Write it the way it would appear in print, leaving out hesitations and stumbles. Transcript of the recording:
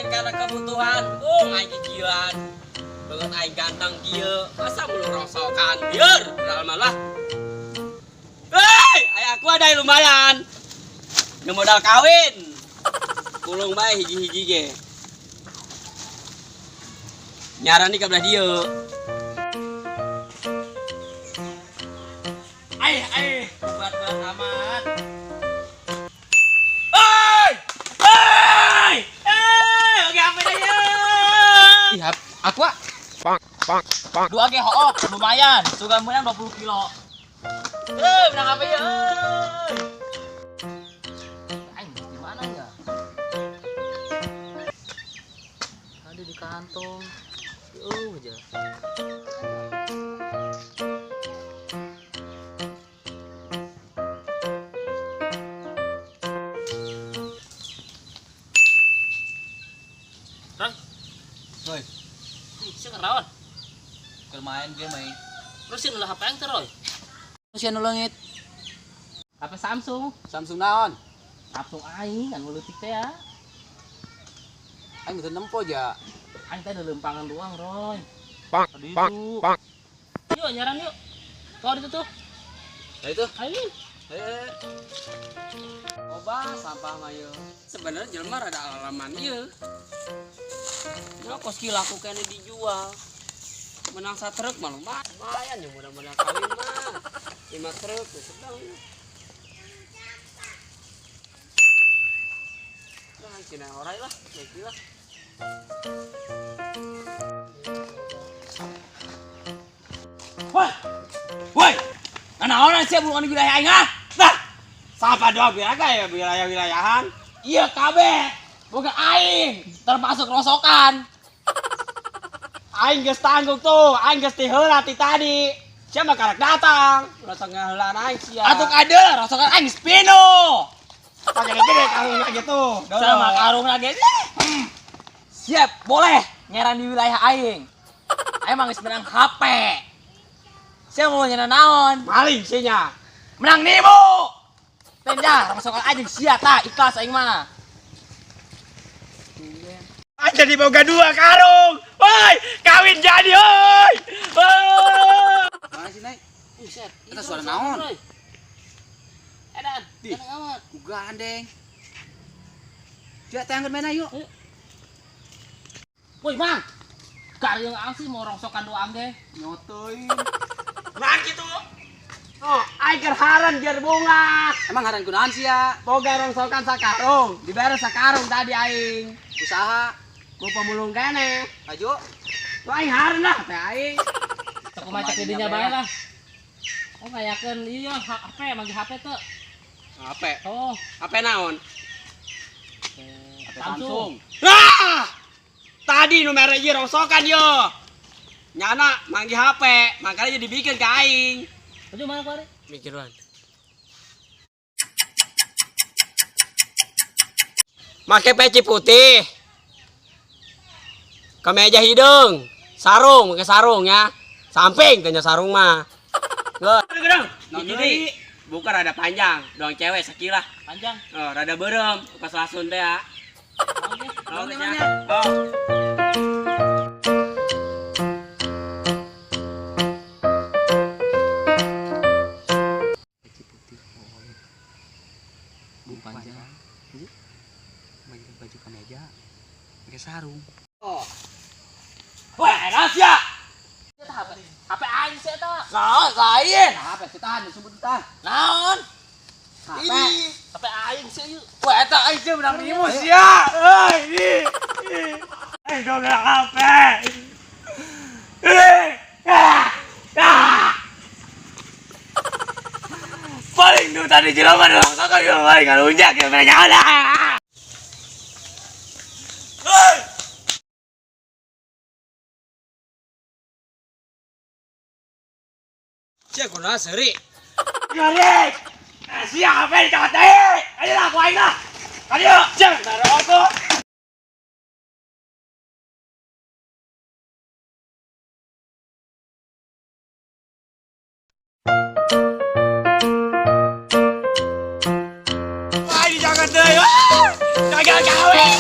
Lain karena kebutuhan. Oh, aing kikieuan. Banget aing ganteng kieu. Masa mulu rongsokan? Biar, padahal malah. Hei, aya aku ada yang lumayan. Nge modal kawin. Kulung bae hiji-hiji ge. Nyaran di kabelah dieu. Ai ai, Buat-buat amat. Hei! Hei! Hei, oke apa dah ya? Ih, aku ah. Dua ge hook, lumayan. Suka menang 20 kilo. Eh, menang apa ya? Aing di mana ya? Ada di kantong. Oh, aja. Roy, Woi, sih ngerawan. keur main game aing. Terus sih nulah HP yang teh, Roy. Terus nu leungit. HP Samsung. Samsung naon? Samsung aing kan leutik teh ya. Aing teu nempo ja. Aing teh ada lempangan doang, Roy. Bang, Tadi bang, itu. bang. Yuk, nyaran yuk. Kau itu tuh. Nah itu. Ayo. Eh. Oba sampah mah ieu. Sebenarnya jelema rada alaman ieu. Ya kos ki laku kene dijual. Menang satruk mah lumayan ya mudah-mudahan kawin mah. 5 truk ya sedang. Nah, cina orai lah, baik lah. Woi. Woi. Nanaonan sia bukan wilayah aing ah? Nah, siapa doa wilayah ya wilayah-wilayahan. Iya kabeh. Boga aing termasuk rosokan. Aing geus tanggung tuh, aing geus ti heula ti tadi. Sia mah karek datang, ulah tengah heulaan aing sia. Atuh kade rosokan aing spino. Pakai gede karung lagi tuh. Sama karung lagi. Siap, boleh nyeran di wilayah aing. Aing mah geus menang HP. Sia mau nyeran naon? Maling sia. Menang nibu. Tenja, rosokan aing sia tah ikhlas aing mah. Aing jadi boga 2 karung. Woi, kawin jadi oi. Woi. Mana sih, Nay? Buset, Eta suara naon? Edan, Di. edan amat. Ku gandeng. Dia tanggen main ayo. Woi, Mang. Karyang angsi mau rongsokan doang ge. Nyotoin. Mang kitu. Oh, aing keur haran gear bunga. Emang haran kunaon sih ya? Boga rongsokan sakarung, dibayar sakarung tadi aing. Usaha. Ku pemulung kene. Maju. Tuh aing haran lah teh aing. Sok macet didinya bae lah. Oh, ngayakeun ieu HP, manggil HP teu. HP. Oh, HP naon? HP Samsung. Ah! Tadi nu mere ieu rongsokan yo. Nyana manggil HP, makanya jadi bikin ke aing. Maju mana kuari? Mikiran. Make peci putih. Kemeja hidung, sarung, pakai sarung ya. Samping tanya sarung mah. Gedeng. Jadi bukan rada panjang, doang cewek sekilah. Panjang. Oh, rada berem, pas lasun teh ya. Oke. Oh, ya. Oh. Peci putih. Oh. Bu panjang. Maju. Baju baju kemeja. Pakai sarung. Oh. Wah, enak ya. Eta HP. HP aing sih eta. Nah, lain. HP kita sebut kita. Naon? HP. HP aing sih ieu. Wah, eta aing sih menang nimus ya. Euy, ih. Aing dong HP. Ih. Ah. Ah. Paling nu tadi jelema nu langsung kan yo paling ngalunjak ya mereka udah. Hei. Sia kunaon seuri? Garik. Sia apa yang kata eh? Ayo lah, aku aing lah. Ayo, jangan taruh aku. Wah, ini jangan deh. Wah, gagal kawin.